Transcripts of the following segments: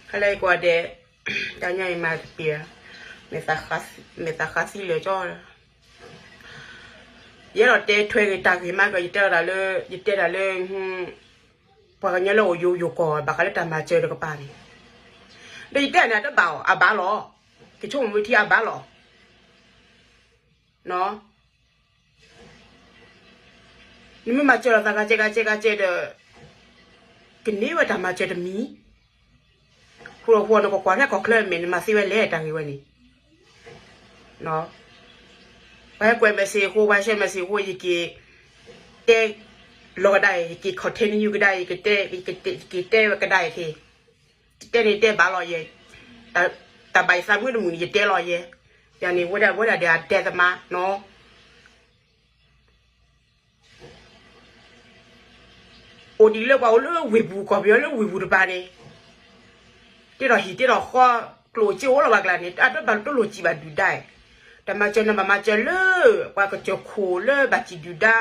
ဟဲလၢယကိးဂၤဒဲး, တၢ်ညါအံၤမၤတပ့ၤ, မဲာ်သးဃးသံလၢာ်ကၠီ, ယအဲၣ်ဒိးတဲထွဲဂ့ၤတၢ်ဂ့ၤမးကီး, ယတဲတၢ်လၢ, ယတဲတၢ်လၢ ပှၤကညီလၢအိၣ်ယိာ်ယိာ်ကီး ဘၣ်ဃးလၢတၢ်မၤစၢၤတကပၤန့ၣ်, ဒီးယတဲန့ၣ်တဘၣ်အီၤ အဘၣ်လီၤ, ကဆိကမိၣ်မ့ၢ်ထံအဘၣ်လီၤ. နမ့ၢ်မၤစၢၤလီၤသးဂၤကဲဂၤကဲဂၤကဲဒီး, ကန့ၢ်ဝဲတၢ်မၤစၢၤတမံၤ, ဃိဃိနကကွၢ်ထဲကီၢ်ချၢမဲာ် နမၤသ့ဝဲလဲၣ်တၢ်ဂ့ၢ်ဝဲန့ၣ်, ပှၤဟဲကွဲး message အဃိ ပှၤဟဲ share message အဃိ ယက့ၤတဲ လီၤကဒါအံၤ ယက့ၤ continue ကဒါအံၤ ယက့ၤတဲဝဲကဒါအံၤခ့, တဲန့ၣ်တဲဘၣ်လီၤယဲ, တၢ်ဘၣ်ယသးမုၢ်တမုၢ်န့ၣ် ယတဲလီၤယဲ, ယၤန့ၣ် ဝဲဒၣ်ဝဲဒၣ်ဒီးအတဲသမားနီၤ အိၣ်ဒံးလၢပှၤအိၣ်လၢဝ့ၢ်ပူၤ ကီၢ်ပယီၤလၢဝ့ၢ်ပူၤတပၤန့ၣ်, တ့ထီၣ်ဟံၣ်တ့ထီၣ်ဃီ, ကျိၣ်စ့အိၣ်လီၤဘၣ်ကျါန့ၣ် အတဘၣ်တလိၣ်စံးဘၣ်ဒုၣ်ဒါ, တၢ်မၤစၢၤန့ၣ်ဘၣ်မၤစၢၤလၢ ပှၤကစၢၢ်ခိၣ်လၢဘၣ်စံးဒုၣ်ဒါ,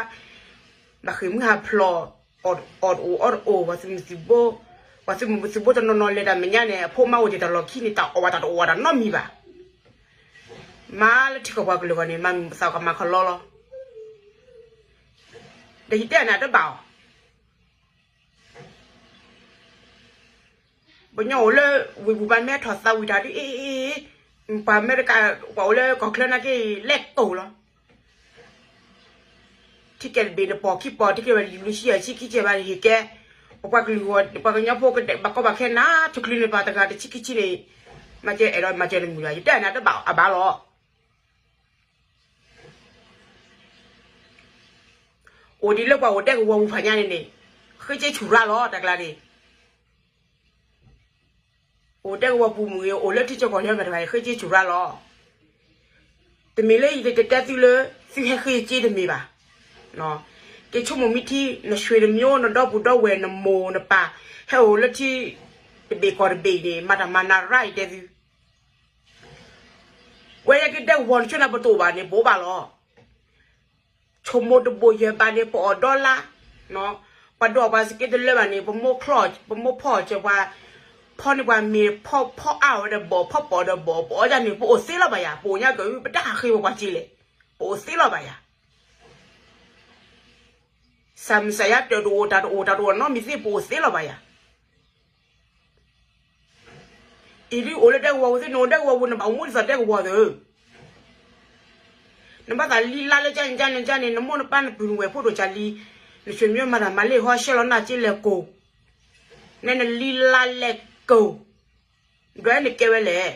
ဘၣ်ဃ့ၢ်မှံဟးဖျိး, အီၣ်တအိၣ်အီတအိၣ်, ပှၤသုးမုၢ်သုးဘိ, ပှၤသုးမုၢ်သုးဘိတနီၤနီၤလဲၤတၢ်မဲာ်ညါန့ၣ် အဖိမါအိၣ်တ့ၢ်တၢ်လီၢ်ခံန့ၣ် တၢ်အီၣ်ဘၣ်တၢ်တအိၣ်ဘၣ်တၢ်နီတမံၤဘၣ် မၤလၢထံကီၢ်ပှၤကလုာ်ဂီၢ်န့ၣ် မၤမုာ်ပသးကမၤခီလီလီၤ. ဒီးယတဲန့ၣ်တဘၣ်အီၤ, ပှၤကညီအိၣ်လၢဝ့ၢ်ပူၤဘၣ် မ့ၢ်ထီၣ်သးဝံၣ်တၢ်ဒ်အံၤ, ပှၤအမဲရကၤ ပှၤအိၣ်လၢကီၢ်ချၢနာ်က့ လဲၤကိာ်လီၤ. ထံကဲတဘ့ၣ်နပိာ်ခံပိာ် ထံကဲဝဲလံၤဘျုးဆံယဲၢ်ဆံခံကဲဘၣ်ဟ့ၣ်ကဲ, ပပှၤကလုာ်ဂီၢ် ပှၤကညီဖိကဘၣ်ကီဘၣ်ခဲနၤ တချုးန့ၣ်ပှၤတဂၤတဆံခံဆံန့ၣ်, မၤစၢၤအဲၣ်ဒိးမၤစၢၤတမုာ်လီၤ ယတဲန့ၣ်တဘၣ်အဘၣ်လီၤ. အိၣ်ဒံးလၢပှၤအိၣ်ဒဲကဝီၤပူၤဖးညါန့ၣ်န့ၣ်, ဃ့က့ဆူၣ်ရါလီၤ တၢ်ကျါန့ၣ်, အိၣ်ဒဲကဝီၤပူၤမ့ၢ်ဂ့ၤ အိၣ်လၢထံကီၢ်လၢမဲာ်တဖၣ်န့ၣ် ဃ့က့ဆူၣ်ရါလီၤ. တမ့ၢ်လၢယတတဲသုလၢ သုဟဲဃ့က့တမ့ၢ်ဘၣ်. က့ဆိကမိၣ်မ့ၢ်ထံ နဆွေနမျိုး နဒီပုၢ်ဒီဝဲၢ် နမိၢ်နပၢ် ဟဲအိၣ်လၢထံတဘ့ၣ်ကီၢ်တဘ့ၣ်န့ၣ် မၤတၢ်မၤနၤရါ ယတဲသု ဝဲယကဲဒဲကဝီၤနဆိနၤပတအိၣ်ဘၣ်န့ၣ် ဘိးဘၣ်လီၤ. ဆိကမိၣ်တဘိယဲၢ်ဘၣ်န့ၣ် ပအီၣ်ဒီလါ, ပှၤဒိးပှၤစက့တလၢဘၣ်န့ၣ် ပမိၢ်ချီၣ် ပမိၢ်ဖီၣ်စၢၤပှၤ, ဖီန့ၢ်ပှၤမ့ၤ ဖီဖီအါဝဲဒီးဘီၣ် ဖီပိာ်ဒီးဘီၣ် ပအီၣ်ဒၣ်န့ၣ် ပအိၣ်သ့လီၤဘၣ်ယၤ ပအိၣ်ညါကၢ ပတဟးဃ့ပပှၤစ့လဲၣ်, ပအိၣ်သ့လီၤဘၣ်ယၤ စၢ်မုၢ်စၢ်ယါတၢ်တအိၣ် တၢ်တအိၣ် တၢ်တအိၣ်နီတမံၤသ့ ပအိၣ်သ့လီၤဘၣ်ယၤ. အံၤဒုးအိၣ်လၢဒဲကဝီၤပူၤသ့ နအိၣ်ဒဲကဝီၤပူၤ နဘၣ်အိၣ်မူဒ်သိးဒဲကဝီၤသ့ဧၢ. နဘၣ်သးလံလါလၢကၠါန့ၣ် ကၠါန့ၣ် ကၠါန့ၣ် နမိၢ်နပၢ်နပုၢ်နဝဲၢ်ဖိဒိၣ်ကၢ်လံ, နဆွေမျိုးမၤတၢ်မၤလ့ၣ်ဟီ ဆှၢလီၤနၤက့လဲၤကိၢ်, နဲနလံလါလဲၤကိၢ်, ဒွဲနကဲဝဲလဲၣ်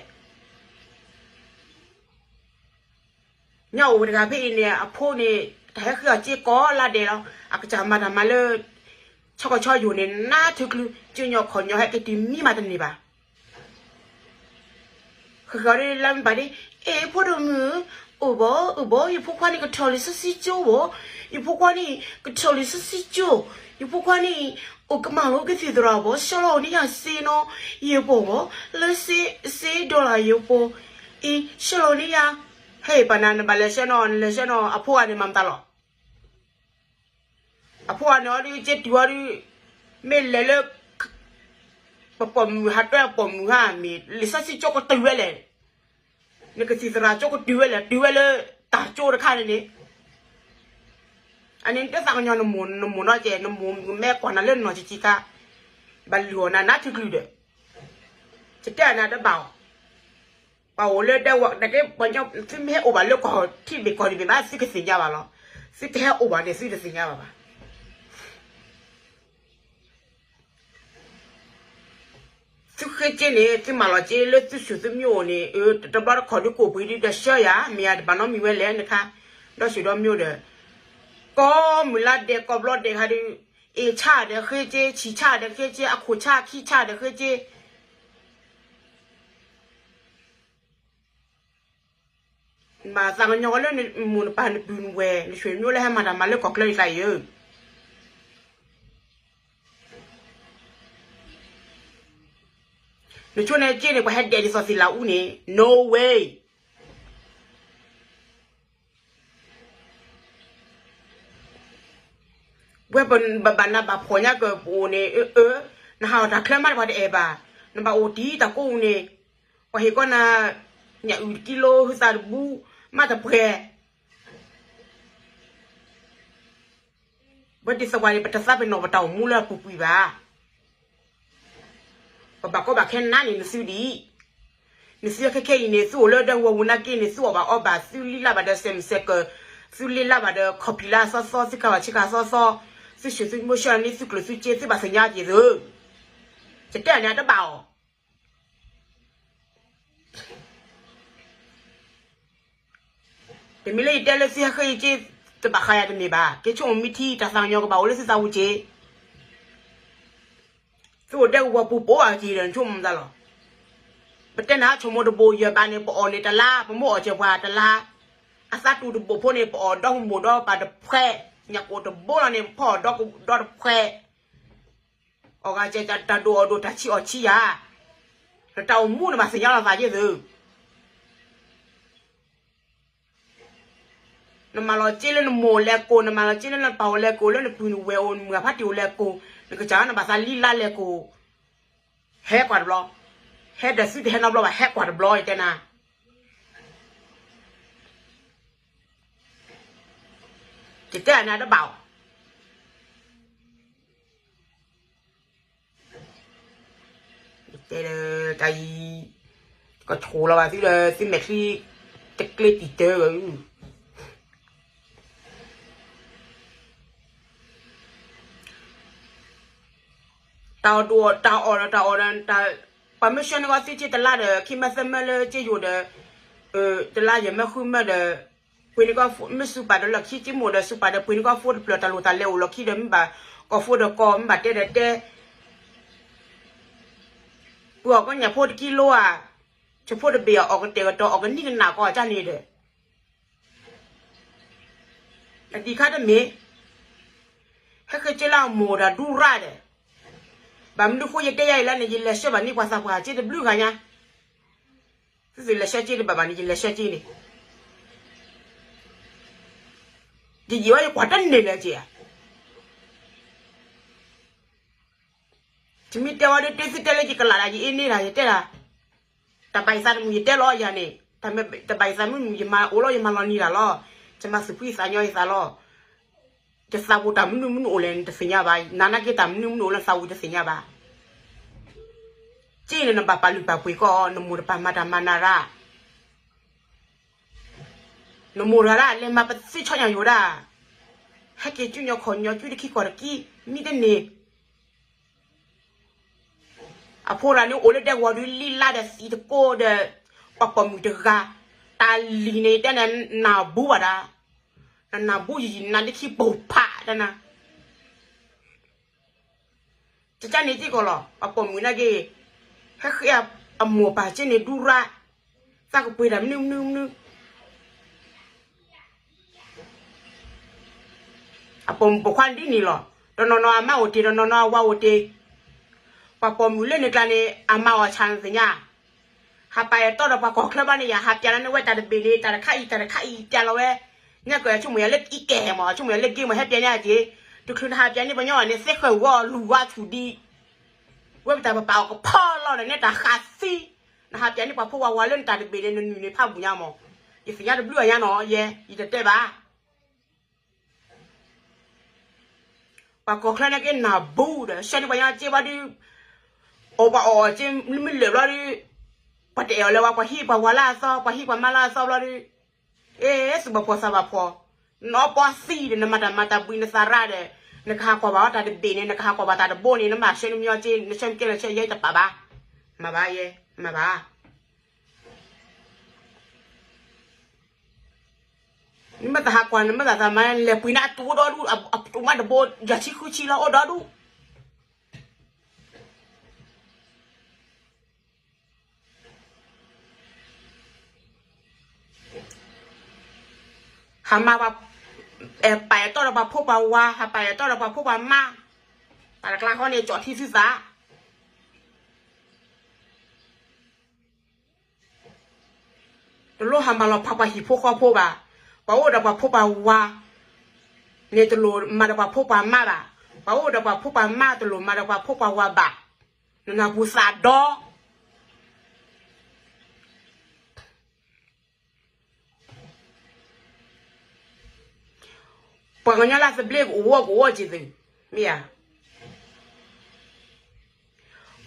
ညအိၣ်ဝဲတဂၤဖဲအံၤန့ၣ် အဖိန့ၣ် တၢ်ဟဲဃ့အီၤစ့ကိးလါဒဲးလီၤ. အကစၢ်မၤတၢ်မၤလၢ ဆီကီၢ်ဆီယိာ်န့ၣ် နါထုကလုာ် ကၠိညီၣ်ခီၣ်ညီၣ် ဟဲက့ၤတုၤမံမးတန့ၢ်ဘၣ်. ဃီဃီဒ်လါမ့ၢ်ဘၣ်ဒ်, အ့ ဖိဒိၣ်မုၣ်, အိၣ်ဘၣ်, အိၣ်ဘၣ်, ယဖိခွါန့ၣ်ကထီၣ်လံာ်စီဆှံကၠိဘၣ်, ယဖိခွါန့ၣ် ကထီၣ်လံာ်စီဆှံကၠိ, ယဖိခွါန့ၣ် အိၣ်ကမၣ်လီၤကသံၣ်သရၣ်ဘၣ်, ဆှၢလီၤန့ၢ်ယၤစ့နီၤ, ယပီၢ်ဘၣ်, လၢစ့ စ့ဒီလၣ်ယပီၢ်, အ့ ဆှၢလီၤန့ၢ်ယၤ, ဟဲပၢ်နၤ နဘၣ်လဲၤဆှၢနီၤ နလဲၤဆှၢနီၤ အဖိဂၤန့ၣ်မၤမတၤလီၤ. အဖိဂၤန့ၣ်အီၤဒုး ကဲတုၤအီၤဒုး မ့ၢ်လဲၤလၢ ပပိာ်မုၣ်ဟးတွဲအပိာ်မုၣ်ဟါမ့ၢ် လံာ်စီဆှံကၠိကတုၤဝဲလဲၣ်, နကသံၣ်သရၣ်ကၠိကတုၤဝဲလဲၣ်, တုၤဝဲလၢတၢ်ကၠိတခါန့ၣ်န့ၣ်, အန့ၣ်တသးကညီၤနမိၢ် နမိၢ်နီတကဲ နမိၢ်မ့ၢ်ကွၢ်နၤလၢနီၢ်ဆံးဆံးခါ, ဘၣ်လုၢ်အီၣ်နၤနါထုကလုာ်ဒီး, ယတဲနၤတဘၣ်အီၤ ပှၤအိၣ်လၢဒဲကဝီၤ နကဲပှၤကညီ သုမ့ၢ်ဟဲအိၣ်ဘၣ်လၢကီၢ်ထံတဘ့ၣ်ကီၢ်တဘ့ၣ်ဘၣ် သုကသ့ၣ်ညါဘၣ်လီၤ. သုတဟဲအိၣ်ဘၣ်န့ၣ် သုတသ့ၣ်ညါဘၣ်ဘၣ်. သုဃ့က့န့ၣ် သုမၤလီၤက့လၢသုဆူၣ်သုမံအိၣ်န့ၣ် တဘျီတခီၣ်ဒုးကိးပှ့ၤဒုးဒီးဆှၢယၤ မ့ၢ်ယၤတဘၣ်နီတမံၤဝဲလဲၣ်နခါ, ဒီဆူၣ်ဒီမံအိၣ်ဒီး ကိးမုၢ်လါဒဲးကိးဘျီဒဲးခါဒုး အ့ၣ်ဆၣ်ဒီးဃ့က့ ဆံၣ်ဆၣ်ဒီးဃ့က့ အခိၣ်ဆၣ်ခံဆၣ်ဒီးဃ့က့ မၤသးကညီၤဝဲလၢနမိၢ်နပၢ်နပုၢ်နဝဲၢ် နဆွေမျိုးလၢဟဲမၤတၢ်မၤလၢကီၢ်ချၢဒ်အံၤဧၢ, နဆိန့ၣ်က့န့ၣ် ပှၤဟဲဒဲးဒ်သိးသ့ၣ်လၣ်အူန့ၣ် no way. ဝဲပဘၣ်နးဘၣ်ဖှီၣ်ညါကပအိၣ်န့ၣ် အၢ နဟးအီၣ်တၢ်ချၢမးတပှၤတအဲၣ်ဘၣ်, နဘၣ်အိၣ်တံၢ်တၢ်ကိးအူန့ၣ်, ပှၤဟ့ၣ်ကီးနၤ ညၣ်အုၣ်တကံလိ ဟုသးတဘူ, မ့ၢ်တပှဲၤ, ပဒ်သိးပှၤန့ၣ် ပတသးပ့ၤနီၣ်ပတၢ်အိၣ်မူလၢအပူၤကွံာ်ဘၣ်. ပဘၣ်ကီဘၣ်ခဲနၤန့ၣ် နသုဒ်အံၤ, နသုခဲခဲအံၤန့ၣ် သုအိၣ်လၢဒၢးဝီၤဝူၤနာ်က့န့ၣ် သုအီၣ်ဘၣ်အီဘၣ်, သုလံလၢ်ဘၣ်ဒီးစဲးမုၢ်စဲးကၢၤ, သုလံလၢ်ဘၣ်ဒီးခီၣ်ဖံးလၢအသီသီ, သုကၤဘၣ်ဆ့ကၤသီသီ, သုဆူၣ်သုမိၢ်ဆ့ၣ်န့ၣ် သုကျိၣ်သုစ့ သုဘၣ်သ့ၣ်ညါက့ၤသု, ယတဲန့ၣ်တဘၣ်အီၤ. တမ့ၢ်လၢယတဲလၢသုဟဲဃ့ယက့ တဘၣ်ဃးယၤတမ့ၢ်ဘၣ်. က့ၤဆိကမိၣ်မ့ၢ်ထံ တၢ်သးကညီၤကဘၣ်အိၣ်လၢသုသးဝူၤက့ၤ. သုအိၣ်ဒဲကဝီၤပူၤပိာ်ဘၣ်က့ၤဒီး နဆိကမိၣ်မတၤလီၤ. ပတဲနၤ ဆိကမိၣ်တဘိ ယဘၣ်န့ၣ် ပအီၣ်န့ၣ်တလါ, ပမိၢ်အီၣ်စဲးပှၤတလါ, အသးတူၢ်တဘိဖိန့ၣ် ပအီၣ်ဒီကမိၢ်ဒီပၢ်တဖှဲး, ညၣ်ကိၣ်တဘိလီၤန့ၣ် ပဖီအီၣ်ဒီကဒီတဖှဲး. အီၣ်ဂၤစဲးတၢ်ဒိၣ်အီၣ်ဒိၣ် တၢ်ဆံးအီၣ်ဆံးယၤ, နတၢ်အိၣ်မူနဘၣ်သ့ၣ်ညါလီၤသးက့ၤသု. နမၤလီၤက့ၤလၢနမိၢ်အိၣ်လဲၤကိၢ်, နမၤလီၤက့ၤလၢနပၢ်အိၣ်လဲၤကိၢ်, လၢနပုၢ်နဝဲၢ်အိၣ် နမုၢ်အဖါတံၢ်အိၣ်လဲၤကိၢ်, နကစၢ်နဘၣ်သးလံလါလဲၤကိၢ်, ဟဲကွၢ်တဘျီ, ဟဲဒီးသုတဟဲနီတဘျီဘၣ် ဟဲကွၢ်တဘျီ ယတဲနၤ. ယတဲနၤတဘၣ်အီၤ. တဲလၢတၢ်အံၤ, ကဆိၣ်လီၤဘၣ်သုဒီး သုမဲာ်ချံ တကျ့တံာ်တၢၢ်ဂ့ၤ. တၢ်အီၣ်ဒိၣ်တၢ်အီၣ်ဒီးတၢ်အီၣ်ဒီး ပှၤမ့ၢ်ဆှၢန့ၢ်ကီးသုက့တလါဒီး ခံမၢသၢမၢလၢက့ယိာ်ဒီး, တလါယဲၢ်မၢဃုမၢဒီး, ပှ့ၤန့ၢ်ကီး မ့ၢ်စူးပာ်ဒီးလီၢ်ခံက့မိၢ်ဒီး စူးပာ်ဒီးပှ့ၤန့ၢ်ကီးဖိတဖျၢၣ် တၢ်လိၣ်တၢ်လဲအိၣ်လီၢ်ခံဒီး မ့ၢ်ဘၣ်ကီၢ်ဖိဒီးကီၢ် မ့ၢ်ဘၣ်တဲဒီးတဲ ပှ့ၤအီၣ်ကီးညၣ်ဖိတကံလိဧါ, ဆၢဖိတဘ့ၣ်အီၣ်ကတဲာ်ကတီၤ အီၣ်ကနံၣ်ကနၣ်ကီးကန့ၣ်ဒီး, အဒံးခါတမ့ၢ်, ဟဲဃ့က့လၢအမိၢ်ဒီးဒူရၣ်ဒီး, ဘၣ်မနုၤဃိယတဲယၤအံၤလၢန့ၣ် ယလဲၤဆှၢဘၣ်န့ၢ်ပှၤသးပှၢ်က့တဘျုးဂၤညါ, သုသုလဲၤဆှၢက့တဘၣ်ဘၣ်န့ၣ် ယလဲၤဆှၢက့န့ၣ်, ယယံာ်ဝဲယကွၢ်တန့ၢ်လၢၤက့ဧါ. တမ့ၢ်တဲဝဲဒၣ်တုၤသုတဲလၢယကလးဒၣ်ယအ့န့ၢ်ဒၣ် ယတဲဒၣ်, တၢ်ဘၣ်ယသးတမုာ်ယတဲလီၤယၤန့ၣ်, တၢ်ဘၣ်ယသးမုာ်မုာ် ယမၤအိၣ်လီၤ ယမၤလီၤနံၤတၢ်လီၤ, ယမၤသူၣ်ဖှံသးညီယသးလီၤ. ယသးပူၤတၢ်မနုၤမနုၤအိၣ်လဲၣ် နတသ့ၣ်ညါဘၣ်, နၤနာ်က့တၢ်မနုၤမနုၤအိၣ်လၢနသးပူၤတသ့ၣ်ညါဘၣ်. က့န့ၣ်နဘၣ်ပာ်လုၢ်ပာ်ပှ့ၤကီး နမိၢ်တပာ်မၤတၢ်မၤနၤရၣ် နမိၢ်တဂၤဒၣ် လဲၤမၤပသ့ဆီညၣ်ယိာ်ဒၣ်, ဟဲက့ၤကၠူညီခီၣ်ညီကၠူတခံကီၢ်တကံ, မံတန့ၢ်, အဖိရၤန့ၣ်အိၣ်လၢဒဲကဝီၤဒုးလံလါဒီးသံတကိးဒီး, ပှၤပိာ်မုၣ်တဂၤ, တၢ်လံၤန့ၣ်တဲန့ၣ် နၢ်ဘူဘၣ်ဒၣ်, နနၢ်ဘူယံာ်ယံာ်နၤလၢခံပိာ်ဖးတနၤ ကကန့ၣ်စ့ၢ်ကီးလီၤ ပှၤပိာ်မုၣ်နာ်က့, ဟဲဃ့အမိၢ်ပၢ်က့န့ၣ်ဒူရၣ်, သးကပှ့ၤတၢ်မနုၤမနုၤမနုၤ, အပိာ်မုၣ်ပိာ်ခွါဒ်န့ၣ်လီၤ. တနီၤနီၤအမါအိၣ်တ့ၢ် တနီၤနီၤအဝၤအိၣ်တ့ၢ်, ပှၤပိာ်မုၣ်လၢန့ၣ်ကျါန့ၣ် အမါအီၣ်ဆၣ်နသ့ၣ်ညါ ဟးပာ်အဲၣ်တီဒီးပှၤကီၢ်ချၢဘၣ်န့ၣ် ယဟးပျးလီၤန့ၢ်ဝဲတၢ်တဘ့ၣ်န့ၣ် တၢ်တခါအံၤ တၢ်တခါအံၤပျးလီၤဝဲ, ညါကဆိကမိၣ်ယၤလၢအံၤကဲမး ဆိကမိၣ်ယၤလၢက့မး ဟဲပျးန့ၢ်အက့, တချုးနဟးပျးန့ၢ်ပှၤညီန့ၣ် သ့ဃၢၤဝီလူၤဝါဆူၣ်ဒံး, ဝဲပတၢ်ပပာ်အီၤကဖီလီၤဒီးန့ၣ်တၢ်ဃးသံ, နဟးပျးန့ၢ်ပှၤဖိဝၤဝၤလၢနတၢ်တဘ့ၣ်န့ၣ် နနုာ်န့ၣ်ဖးဘူၣ်ညါမး, ယသ့ၣ်ညါတဘျုးအညါနီၤ ယဲ ယတတဲဘၣ် ပှၤကီၢ်ချၢန့ၣ်က့ၤနၢ်ဘူဒီး ဆှၢန့ၢ်ပှၤညီက့ဘၣ်ဒုး, အိၣ်ပှၤအီၣ်အီၤက့ မ့မ့ၢ်လၢာ်ဘျီဒုး, ပှၤတအဲၣ်အီၤလၢၤဝဲ ပှၤဟံးပှၤဝၤလၢအသီ ပှၤဟံးပှၤမါလၢအသီဘျီဒုး, အ့ သုဘၣ်ဖှီၣ်သးဘၣ်ဖှီၣ်, နအီပှၤသံဒီး နမၤတၢ်မၤတၢ်ဘှံးနသးရၣ်ဒီး, နကဟးကွၢ်ဘၣ်အီၤတၢ်တဘ့ၣ်န့ၣ် နကဟးကွၢ်ဘၣ်တၢ်တဘိန့ၣ် နမၤဆှၢန့ၢ်မညီက့ နဆှၢနကဲလၢဆှၢယဲတပာ်ဘၣ်, မၤဘၣ်ယဲ, မၤဘၣ် နမ့ၢ်တဟးကွၢ် နမ့ၢ်တသးမၤ လဲၤပှ့ၤန့ၢ်အတူၢ်အိၣ်ဒီဒူၣ်, အတူၢ်မးတဘိ ယၤဆံဃုဆံလီၤအိၣ်ဒီဒူၣ်, ဟးမၤပှၤ, ပာ်အဲၣ်တီဒီးပှၤဖိပှၤဝၤ, ဟးပာ်အဲၣ်တီဒီးပှၤဖိပှၤမါ, တၢ်တကျါဃီန့ၣ် ကၠီၣ်ထံသုသး တလိၣ်ဟးမၤလီၤဖးပှၤဟံၣ်ဖိဃီဖိဘၣ်. ပှၤအိၣ်ဒီးပှၤဖိပှၤဝၤန့ၣ် တလိၣ်မၤဒီးပှၤဖိပှၤမါဘၣ်. ပှၤအိၣ်ဒီးပှၤဖိပှၤမါ တလိၣ်မၤဒီးပှၤဖိပှၤဝၤဘၣ်. နနၢ်ပူၤသးဒီ ပှၤကညီလၢသဘျ့ကအိၣ်ဝီကအိၣ်ဝီက့ၤသု, မ့ၢ်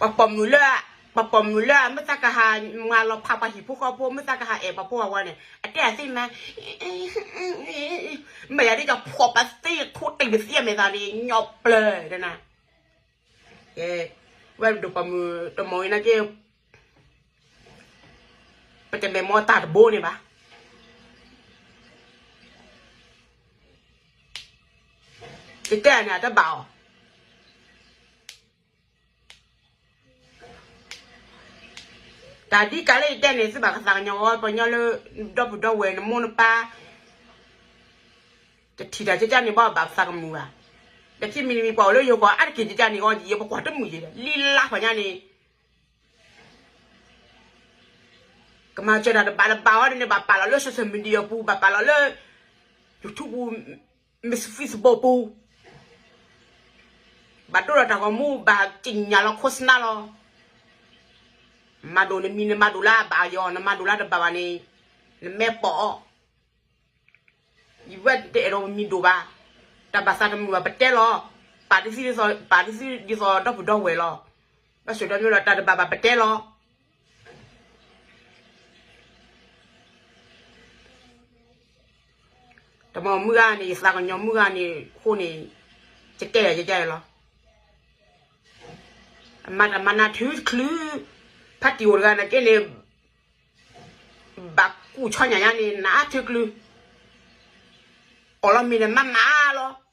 ဧါ. ပှၤပိာ်မုၣ်လၢ, ပှၤပိာ်မုၣ်လၢမ့ၢ်သးကဟးမၤလီၤဖးပှၤဟံၣ်ဖိဃီဖိ, မ့ၢ်သးကဟးအဲၣ်ပှၤဖိပှၤဝၤန့ၣ် အတဲအသ့မး, မ့ၢ်ယၤဒ်ကဖှီၣ်ပသ့ထိတ့ၢ်ပသ့မဲာ်သးန့ၣ် ညီပျၢၤဒနၤ. ဝဲဒိၣ်ပိာ်မုၣ်တမီၤအံၤနာ်က့ ပတမဲာ်မီၢ်တၢ်တဘိန့ၣ်ဘၣ်. ယတဲန့ၣ် အတဘၣ်အီၤ. တၢ်ဒ်ကးလၢယတဲန့ၣ် သုဘၣ်ကသးကညီၤအီၤ ပှၤကညီလၢ ဒီပုၢ်ဒီဝဲၢ်နမိၢ်နပၢ် တထံၣ်တၢ်ကကန့ၣ်ဘၣ် ဘၣ်သးကမုာ်ဘၣ်. ဒီးခံမံၤတမံၤပှၤအိၣ်လၢယိၤကီၢ်အါတက့ၢ်ကကန့ၣ်အီၤ ယပကွၢ်တမုာ်ယဲဒီး လံလါပှၤညါန့ၣ် ကမၤစၢၤတၢ်တဘၣ်တဘၣ်အီၤန့ၣ် ဘၣ်ပာ်လီၤလၢ social media ပူၤ ဘၣ်ပာ်လီၤလၢ YouTube ပူၤ Facebook ပူၤ ဘၣ်ဒိဒီးတၢ်ဂီၤမူ ဘၣ်ကညးလီၤခိၣ်စနါလီၤ. မၤဒိၣ်နမံၤ နမၤဒိၣ်လၢအဘၣ်ယီၤ နမၤဒိၣ်လၢတဘၣ်ဘၣ်န့ၣ် နမဲာ်ပိာ်အီၤ. ယဝဲတအဲၣ်ဒိးမံၤဒိၣ်ဘၣ်. တၢ်ဘၣ်သးတမုာ်ဘၣ် ပတဲလီၤ. ပာ်ဒ်သိး ပာ်ဒ်သိးဒ်သိးဒီပုၢ်ဒီဝဲၢ်လီၤ. ဘၣ်ဆၣ်ဒီးမ့ၢ်ဒီးတၢ်တဘၣ်ဘၣ်ပတဲလီၤ. တမ့ၢ်မုၢ်ဂၤန့ၣ် ယသးကညီၤမုၢ်ဂၤန့ၣ်အဃိန့ၣ် ယတဲယၤယတဲလီၤ. အမၤတၢ်မၤနၤထုကချုး ဖါတံၢ်အိၣ်တဂၤန့ၣ်က့န့ၣ် ဘၣ်ကူၣ်ဆီညၣ်ညါန့ၣ် နအါထုကချုး အီၣ်လီၤမ့ၤန့ၣ် မၤမၤလီၤ.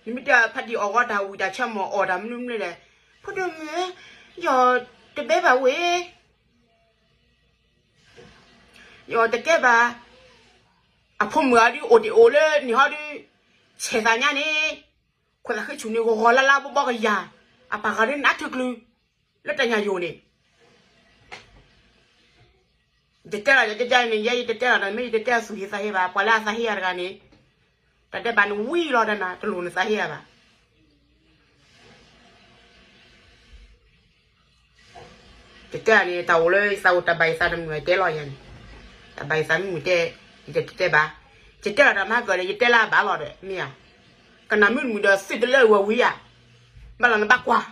နမ့ၢ်တဲဖါတံၢ်အီၣ်ဂီၤတၢ်ဝံၣ်တၢ်ဆၢမီၢ် အီၣ်တၢ်မနုၤမနုၤလဲၣ်, ဖိဒိၣ်မုၣ်, ယီၢ်တဘဲဘၣ်ဝဲ, ယီၢ်တကဲဘၣ်. အဖိမုၣ်အီၤဒုးအိၣ်တ့ၢ်အိၣ်လၢန့ၣ်ဟီဒုး ဆဲးသးညါန့ၣ်, ခွဲးသးဃ့ဆူၣ်န့ၣ် ဂီၤဂီၤလါလါဘီဘီကယၤ, အပာ်ဃာ်ဒုးနးထုကလုာ် လၢတၢ်ညၣ်ယိာ်န့ၣ် ယတဲလီၤယတဲန့ၣ် ယဲယတတဲလီၤဒီး မ့ၢ်ယတတဲသူၣ်ဟ့သးဟ့ဘၣ် ပှၤလၢအသးဟ့ယၤတဂၤန့ၣ်, တၢ်ဒဲးဘးနဝံၤလီၤတနၤ တလိၣ်နသးဟ့ယၤဘၣ်. ယတဲန့ၣ် တၢ်အိၣ်လၢယသးအိၣ်တၢ်ဘၣ်ယသးတမုာ်တဲလီၤယၤန့ၣ်, တၢ်ဘၣ်ယသးမုာ်တဲ, ယတတဲဘၣ်, ယတဲလီၤတၢ်မၤကၢၢ်ဒီး ယတဲလၢအဘၣ်လီၤဒီး မ့ၢ်ဧါ, ကနၣ်မုာ်တမုာ်ဒီး သုတလၢဝဲဝံၤဧါ, ဘၣ်လီၤနဘၣ်ကွၢ်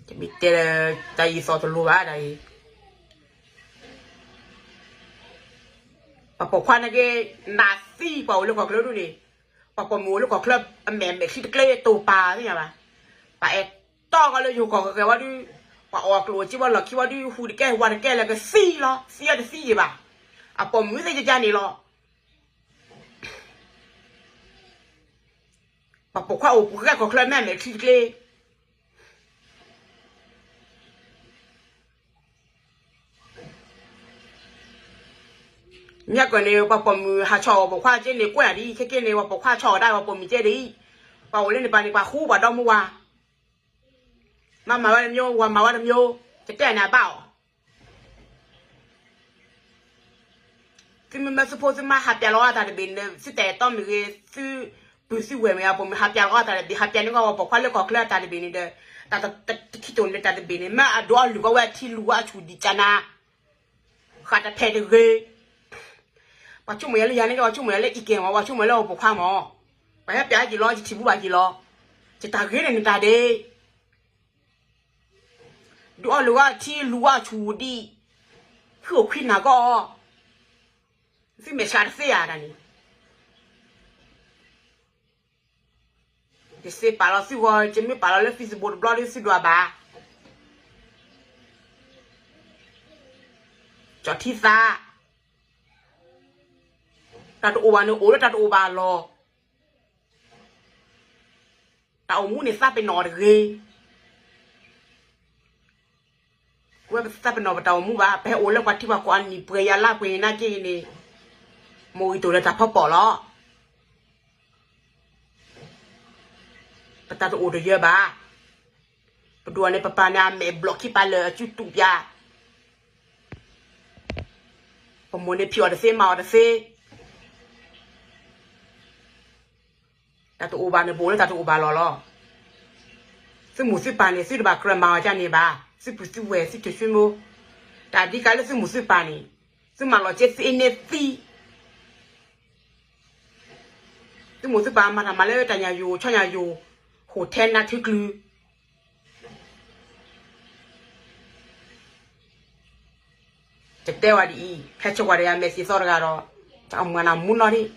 တမ့ၢ်တဲလၢ တၢ်အံၤသီၣ်တလိၤဘၣ်တၢ်အံၤ, ပှၤပိာ်ခွါန့ၣ်က့ နးသံပှၤအိၣ်လၢကီၢ်ချၢဒ်န့ၣ်, ပှၤပိာ်မုၣ်အိၣ်လၢကီၢ်ချၢ အမဲာ်မဲာ်ချံတကျဲတိာ်ပာ်သ့ၣ်ညါဘၣ်, ပှၤအဲၣ်တီၢ်ကီးလၢယိၤကီၢ်ဂၤဂၤဝဲဒုး, ပှၤအီၣ်ကျိၣ်စ့ဝဲလီၢ်ခံဝဲဒုး ဟူးတကဲဝါတကဲလၢကသံလီၤ, သံအတသံယံၤဘၣ်, အပိာ်မုၣ်သ့ၣ်ယကန့ၣ်လီၤ. ပှၤပိာ်ခွါအိၣ်ပှဲၤကီၢ်ချၢ မဲာ်မဲာ်ချံတကျဲ မ့ၢ်ကီးန့ၣ် ပှၤပိာ်မုၣ်ဟးဆီၣ်အီၤပိာ်ခွါက့န့ၣ် ကွဲးဒ်အံၤ ခဲက့န့ၣ် ပှၤပိာ်ခွါဆီၣ်အီၤဒၣ်ပှၤပိာ်မုၣ်က့ဒ်အံၤ, ပှၤအိၣ်လၢန့ၣ်ပၤန့ၣ် ပှၤဃူပှၤဒီမါဝၤ, မါမၤဝဲတမံၤ ဝၤမၤဝဲတမံၤ, ယတဲန့ၣ်အဘၣ်အီၤ သုမ့ၢ်မၢသုဖိသုမါဟးပျးလီၤအတၢ်တဘ့ၣ်န့ၣ် သုတၢ်အဲၣ်တီမ့ၢ်ဂ့ၤ သုပုၢ်သုဝဲၢ်မ့ၢ်အပိာ်မုၣ်ဟးပျးလီၤအတၢ်တဘ့ၣ် ဟးပျးန့ၢ်ကီးပှၤပိာ်ခွါလၢကီၢ်ချၢအတၢ်တဘ့ၣ်န့ၣ်ဒီး, တၢ်တခံတိၢ်န့ၣ်တၢ်တဘ့ၣ်န့ၣ် မ့ၢ်အဒိးအလုၢ်ကီးဝဲအထံလူၤဝဲအဆူၣ်ဒံးကနၤ, ဃးတဖဲးတဂ့ၤ, ပှၤဆိကမိၣ်ယၤလၢယၤန့ၣ် ပှၤဆိကမိၣ်ယၤလၢအံၤကဲမး ပှၤဆိကမိၣ်လၢအပိာ်ခွါမး, ပှၤဟဲပျးယံာ်လီၤ ယထံၣ်ဘူးဘၣ်ယံာ်လီၤ, ယတၢ်ဂ့ၤန့ၣ်နတၢ်ဒ့ ဒုးအီၣ်လုၢ်ဝဲထံလူၤဝဲဆူၣ်ဒံး, ဃုအိၣ်ခွံနၤကီၢ်, သုမဲာ်ဆှးတသ့ဧါတၢ်န့ၣ်, ယစ့ပာ်လီၤသုဂီၢ် ယမ့ၢ်ပာ်လီၤလၢ Facebook တဘျီဒုးသုဒွးဘၣ်, ကၠီၣ်ထံသး, တၢ်တအိၣ်ဘၣ်န့ၣ်အိၣ်လၢတၢ်တအိၣ်ဘၣ်လီၤ. တၢ်အိၣ်မူန့ၣ်သးပ့ၤနီၣ်တဂ့ၤ, ဝဲပသးပ့ၤနီၣ်ပတၢ်အိၣ်မူဘၣ် ပဟဲအိၣ်လၢပှၤထံပှၤကီၢ်အနံၣ်ပှဲၤယၤလါပှဲၤနာ်က့န့ၣ်, မိၢ်ဂံၢ်တိၢ်လၢတၢ်ဖီပီၣ်လီၤ. ပတၢ်တအိၣ်တယၢဘၣ်, ပဒိၣ်န့ၣ် ပပၢ်န့ၣ် အမဲာ်ဘျီၣ်ခံပာ်လၢာ်အစုတူၢ်ပၠး တၢ် ပမိၢ်န့ၣ်ဖံးအီၤတသ့မၤအီၤတသ့, တၢ်တအိၣ်ဘၣ်န့ၣ် ပအိၣ်လၢတၢ်တအိၣ်ဘၣ်လီၤလီၤ. သုမိၢ်သုပၢ်န့ၣ် သုတဘၣ်ကြၢးမၤအီၤဒ်န့ၣ်ဘၣ်, သုပုၢ်သုဝဲၢ် သုတၢ်ဆိကမိၣ်, တၢ်ဒ်ကးလၢသုမိၢ်သုပၢ်န့ၣ်, သုမၤလီၤကဲသ့န့ၣ်သံ သုမိၢ်သုပၢ်မၤတၢ်မၤလၢတၢ်ညၣ်ယိာ် ဆီညၣ်ယိာ်, ဟိၣ်ထဲနါထုကလုၢ်, ယတဲဝဲဒ်အံၤ, ဟဲဆိၣ်ကွၢ်ဒီးယၤ မဲာ်ဆံးသီတဂၤဒီး, တၢ်အမုၢ်နၤမူနီၢ်ဒံး,